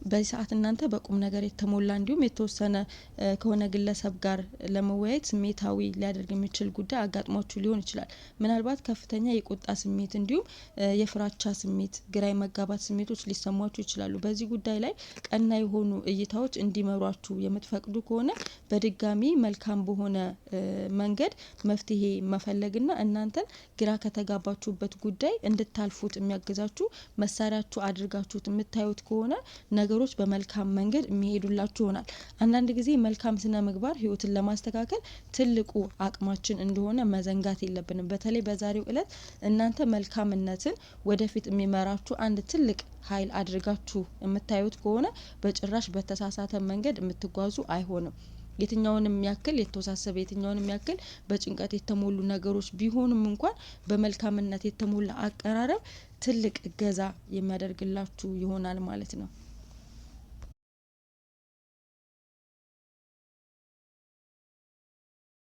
በዚህ ሰዓት እናንተ በቁም ነገር የተሞላ እንዲሁም የተወሰነ ከሆነ ግለሰብ ጋር ለመወያየት ስሜታዊ ሊያደርግ የሚችል ጉዳይ አጋጥሟችሁ ሊሆን ይችላል። ምናልባት ከፍተኛ የቁጣ ስሜት እንዲሁም የፍራቻ ስሜት፣ ግራ የመጋባት ስሜቶች ሊሰሟችሁ ይችላሉ። በዚህ ጉዳይ ላይ ቀና የሆኑ እይታዎች እንዲመሯችሁ የምትፈቅዱ ከሆነ በድጋሚ መልካም በሆነ መንገድ መፍትሄ መፈለግና እናንተን ግራ ከተጋባችሁበት ጉዳይ እንድታልፉት የሚያግዛችሁ መሳሪያችሁ አድርጋችሁት የምታዩት ከሆነ ነገሮች በመልካም መንገድ የሚሄዱላችሁ ይሆናል። አንዳንድ ጊዜ መልካም ስነ ምግባር ህይወትን ለማስተካከል ትልቁ አቅማችን እንደሆነ መዘንጋት የለብንም። በተለይ በዛሬው እለት እናንተ መልካምነትን ወደፊት የሚመራችሁ አንድ ትልቅ ኃይል አድርጋችሁ የምታዩት ከሆነ በጭራሽ በተሳሳተ መንገድ የምትጓዙ አይሆንም። የትኛውንም ያክል የተወሳሰበ፣ የትኛውንም ያክል በጭንቀት የተሞሉ ነገሮች ቢሆኑም እንኳን በመልካምነት የተሞላ አቀራረብ ትልቅ እገዛ የሚያደርግላችሁ ይሆናል ማለት ነው።